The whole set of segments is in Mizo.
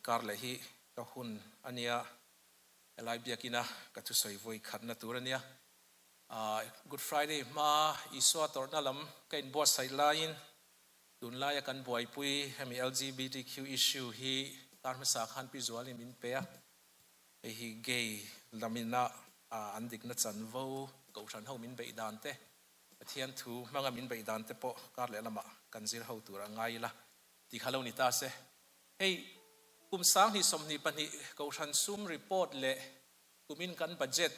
Kar leh hi ka hun a nia, helai biakina ka thusawi vawi khatna tur a nia. Good Friday hma Isua tawrhna lam ka inbuatsaih laiin tunlaia kan buaipui hemi LGBTQ issue hi kar hmasa khan Pi Zualin min pe a, hei hi gay lamina an dikna chanvo kohhran ho min beih dan te, Pathian thu hmanga min beih dan te pawh kar leh lamah kan zir ho tur a ngai ila tih kha lo ni ta se. Hei kum 2022 kohhran sum report leh kumin kan budget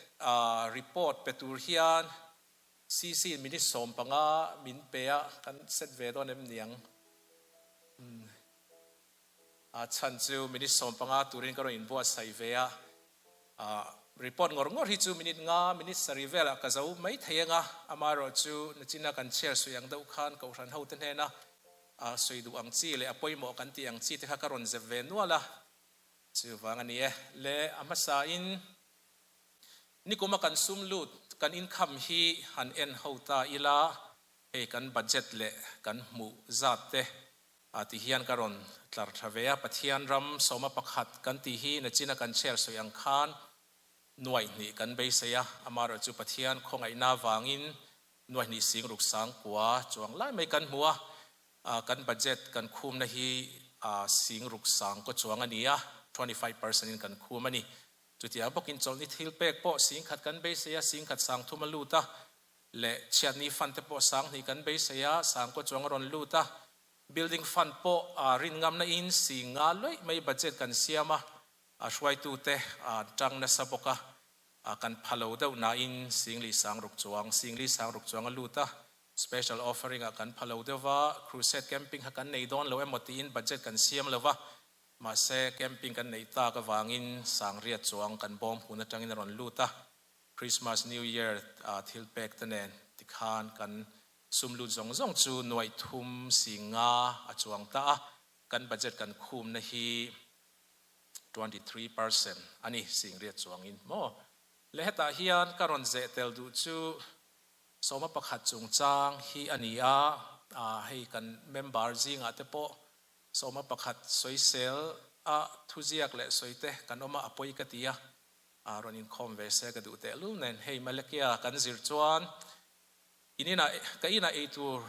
report pe tur hian CC in minute 15 min pe a, kan set ve dawn em niang? A chhan chu minute 15 turin ka rawn inbuatsaih ve a, report ngawr ngawr hi chu minute nga, minute sarih velah ka zo mai thei ang a, amaherawhchu nachina kan chhiar suih ang deuh khan kohhran hote hnena A sawi duh ang chi leh a pawimawh kan tih ang chi te kha ka rawn zep ve nual a, chuvang a ni e. Le a hmasain nikuma kan sum lut kan income hi han en ho ta ila, hei kan budget leh kan hmuh zat te ti hian ka rawn tlar tha ve a. Pathian ram 11 kan tih hi nachina kan share sawi ang khan 2000 kan beisei a, amaherawhchu Pathian khawngaihna vangin 2000 sing ruk 9000 chuang lai mai kan hmu a, kan budget kan khumna hi sing ruk 9000 chuang a ni a, 25% in kan khum a ni. Chutiang bawkin chawlhni thil pek pawh 10,000 kan beisei a, 10,000 30 a lut a, leh chhiatni fund te pawh 2000 kan beisei a, 9000 chuang a rawn lut a, building fund pawh rin ngamna in 50 luaih mai budget kan siam a, hruaitute an tang nasa bawk a, Kan pha lo deuh nain 4060 chuang, 4060 chuang a lut a, special offering ah kan pha lo deuh va, crusade camping kha kan nei dawn lo emaw tiin budget kan siam lo va, mahse camping kan neih tak avangin 8000 chuang kan bawm hun atangin a rawn lut a, Christmas New Year thil pek te nen tikhan kan sum lut zawng zawng chu 350,000 a chuang ta a, kan budget kan khumna hi 23% a ni, 8000 chuangin maw? Le hetah hian ka rawn zeh tel duh chu 11 chungchang hi a ni a, hei kan member zingah te pawh 11 sawisel a thuziak leh sawi te kan awm a, a pawi ka ti a, rawn inkhawm ve se ka duh tehlul nen. Hei Malakia kan zir chuan in inah ka inah eitur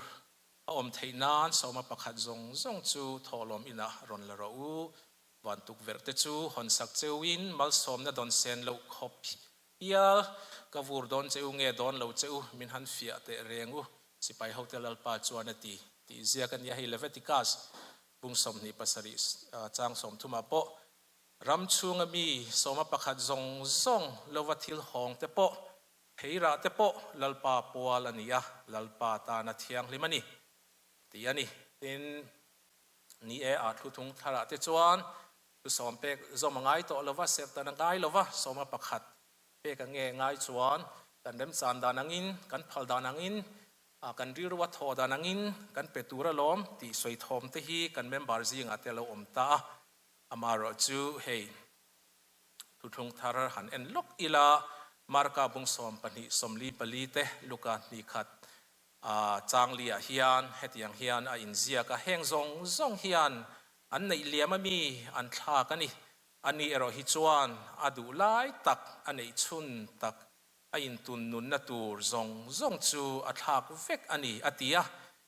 a awm theih nan 11 zawng zawng chu thawhlawm inah rawn la rawh u. Van tukverh te chu hawn sak cheuin malsawmna dawn sen loh khawp hial ka vur dawn cheu nge dawn lo cheu min han fiah teh reng u, sipai hote Lalpa chuan a ti tih ziak a nia. Hei Leviticus bung 27 chang 30 ah pawh ram chhunga mi 11 zawng zawng lova thil hawng te pawh theirah te pawh Lalpa pual a ni a, Lalpa tana thianghlim a ni tih a ni. Tin, Ni e, a thluthung thlarah te chuan thu sawm pek zawm a ngai tawh lo va, serhtan a ngai lo va, 11 pek a nge ngai chuan kan remchan dan angin, kan phal dan angin, kan rilru a thawh dan angin kan pe tur alawm tih sawi thawm te hi kan member zingah te a lo awm ta a. Amaherawhchu hei thuthlung thar han en lawk ila, Marka bung 12 44 te, Luka 2 A changli-ah hian hetiang hian a inziak a, heng zawng zawng hian an neih liam a mi an thlak a ni. Ani erawh hi chuan a duh lai tak, a neih chhun tak, a intun nunna tur zawng zawng chu a thlak vek a ni, a ti a.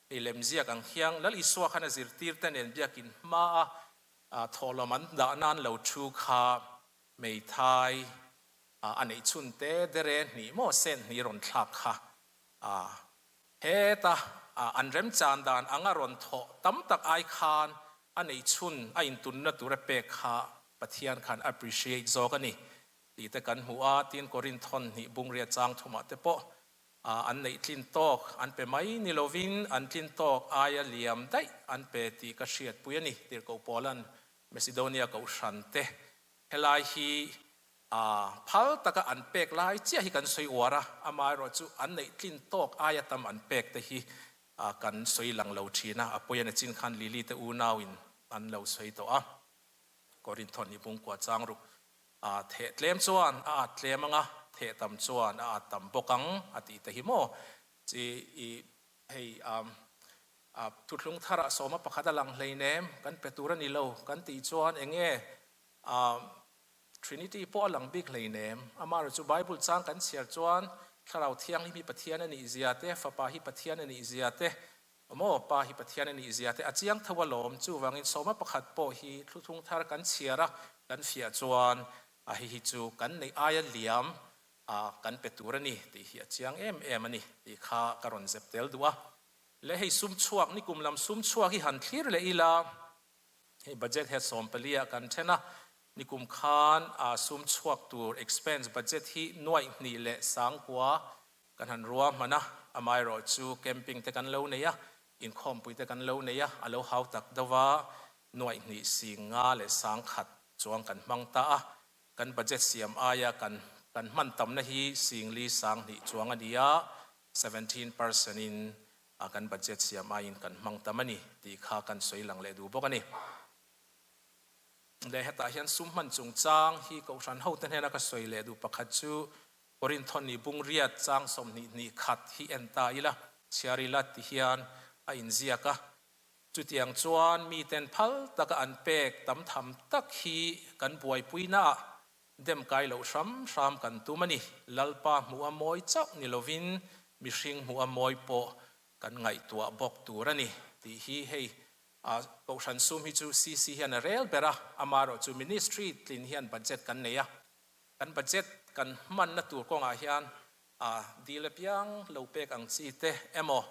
Hei lemziak ang hiang Lal Isua khan a zirtirte nen biakin hmaa thawhlawm an dah nan lo thu kha hmeithai a neih chhun te dere hnih maw sen hnih rawn thlak kha A, heta an remchan dan anga rawn thawh tam tak ai khan a nei chhun a intunna tura pek kha Pathian khan appreciate zawk a ni tih te kan hmu a, tin Korinthon hnih bungria chang thumah te pawh an neih tlin tawk an pe mai ni lovin an tlin tawk aia liam daih an pe tih ka hriatpui a ni, Tirhkoh Paula'n Macedonia kohhran te helai hi A phal taka an pek lai chiah hi kan sawi uar a, amaherawhchu an neih tlin tawk aia tam an pek te hi kan sawi lang lo thin a, a pawi a na chin khan Lily te unauin an lo sawi tawh a. Korinthon hi bungkua chang ruk a theh tlem chuan a at tlem ang a, theh tam chuan a at tam bawk ang a tih te hi maw chi i hei a thuthlung tharah 11 a lang hleinem kan pe tur a ni lo kan tih chuan eng nge? A Trinity pawh a lang bik hleinem. Amaherawhchu Bible chang kan chhiar chuan Thlarau Thianghlim hi Pathian a nih zia te, Fapa hi Pathian a nih zia te, maw Pa hi Pathian a nih zia te a chiang tho alawm. Chuvangin sawma pakhat pawh hi thluthung thar kan chhiar a, kan fiah chuan a hei hi chu kan neih aia liam a kan pe tur a ni tih hi a chiang em em a ni tih kha ka rawn zep tel duh a. Le hei sum chhuak, nikum lam sum chhuak hi han thlir leh ila, Hei budget he sawmpali ah kan then a, nikum khan a sum chhuak tur expense budget hi nuaih hnih leh sangkua kan han rua hman a, amaherawh chu camping te kan lo nei a, inkhawmpui te kan lo nei a, a lo hau tak deuh a, nuaih hnih sing nga leh sangkhat chuang kan hmang ta a, kan budget siam aia kan kan hman tamna hi singli sanghnih chuang a ni a, 17% in a kan budget siam aiin kan hmang tam a ni tih kha kan sawi lang leh duh bawk a ni. Leh hetah hian sum hman chungchang hi Kohhran hote hnena ka sawi leh duh pakhat chu Korinthon ni bung riat chang 20 hnih khat hi en ta ila, chhiar ila ti hian a inziak a. Chutiang chuan miten phal taka an pek tam tham tak hi kan buaipuinaah Dem kai loh hram hram kan tum a ni. Lalpa hmuh a mawi chauh ni lovin mihring hmuh a mawi pawh kan ngaihtuah bawk tur a ni tih hi hei a Kohhran sum hi chu CC hian a rel ber a, amaherawh chu Ministry tlin hian budget kan nei a, kan budget kan hmanna tur kawngah hian a dil apiang lo pek ang chi te emaw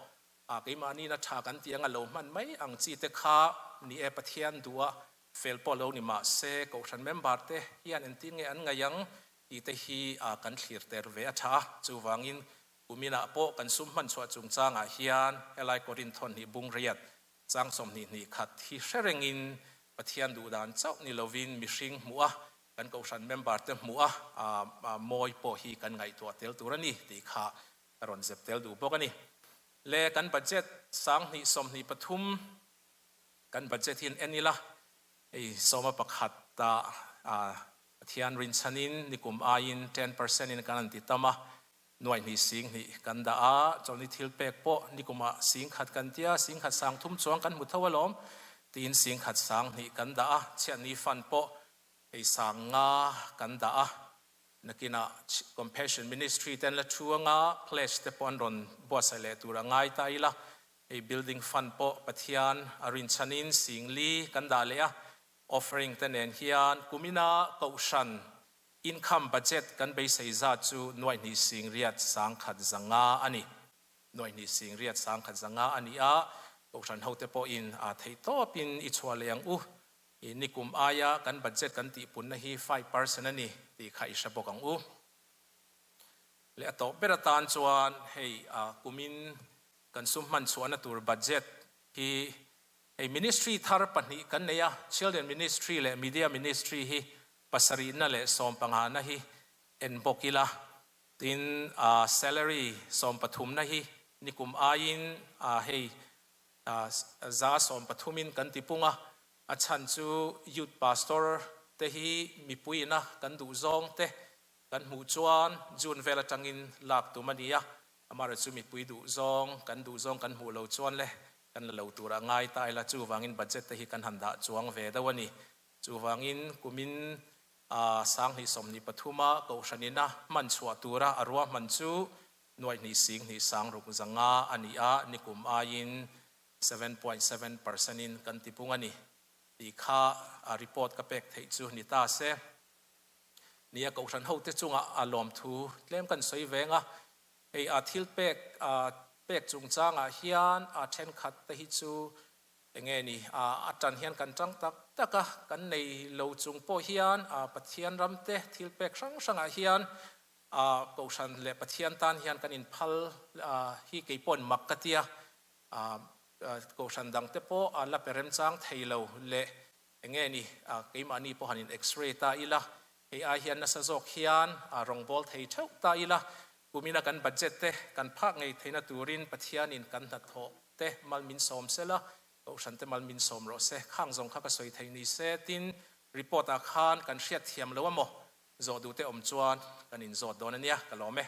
a keimahniin a tha kan tih anga lo hman mai ang chi te kha ni e Pathian duh a Fel pawh lo ni mah se, Kohhran member te hian engtin nge an ngaih ang tih te hi kan thlir ter ve a tha a. Chuvangin kuminah pawh kan sum hman chhuah chungchangah hian helai Korinth hnih bung riat chang 20 hnih khat hi hre rengin Pathian duh dan chauh ni lovin mihring hmuh a, kan Kohhran member te hmuh a mawi pawh hi kan ngaihtuah tel tur a ni tih kha ka rawn zep tel duh bawk a ni. Le kan budget 2023 Kan budget hi an en ila, hei sawma pakhat ah Pathian rinchhanin nikum aiin 10% in kan han ti tam a, nuaih hnih sing hnih kan dah a, chawlhni thil pek pawh nikum ah sing khat kan tia, sing khat sang thum chuang kan hmu tho alawm tiin sing khat sang hnih kan dah a, chhiatni fund pawh hei sang nga kan dah a, nakinah Compassion Ministry te an la thu anga pledge te pawh an rawn buatsaih leh tur a ngai ta ila, Hei building fund pawh Pathian a rinchhanin singli kan dah leh a, offering te nen hian kumina Kohhran income budget kan beisei zat chu nuaih hnih sing riat 10,000 zanga a ni. Nuaih hnih sing riat 10,000 zanga a ni a, Kohhran hote pawhin a theih tawpin i chhuah leh ang u. I nikum aia kan budget kan tihpunna hi 5% a ni tih kha i hre bawk ang u. Leh a tawp ber atan chuan hei kumin Kan sum hman chhuahna tur budget hi hei ministry thar pahnih kan nei a, Children Ministry leh Media Ministry hi pasarihna leh sawmpangana hi en bawk ila, tin salary sawmpathumna hi nikum aiin hei za sawmpathumin kan tipung a, a chhan chu Youth Pastor te hi mipuiina kan duh zawng te kan hmuh chuan June vel atangin lak tum a ni a, Amaherawh chu mipui duh zawng, kan duh zawng kan hmuh lo chuan le kan la lo tur a ngai ta ila, chuvangin budget te hi kan han dah chuang ve deuh a ni. Chuvangin kumin 2023 a Kohhranina hman chhuah tura a ruahman chu nuaih hnih sing hnih sang ruk zanga a ni a, nikum aiin 7.7% in kan tipung a ni tih kha report ka pek theih chu ni ta se. Nia Kohhran hote chungah a lawmthu tlem kan sawi veng a, hei a thil pek pek chungchangah hian a thenkhat te hi chu enge ni a tan hian kan tang tak tak a, kan nei lo chung pawh hian Pathian ram te thil pek hrang hrangah hian Kohhran leh Pathian tan hian kan inphal hi kei pawhin mak ka tia, Kohhran dang te pawh a la pe remchang thei lo leh Enge ni, keimahni pawh han in x-ray ta ila, hei ai hian nasa zawk hian rawngbâwl thei theuh ta ila, kumina kan budget te kan phak ngei theihna turin Pathianin kan hnathawh te mal min sawm sela, Kohhran te mal min sawm rawh se, khang zawng kha ka sawi thei ni se, tin report ah khan kan hriat thiam lo a maw, zawh duh te awm chuan kan in zawt dawn a nia, ka lawm e.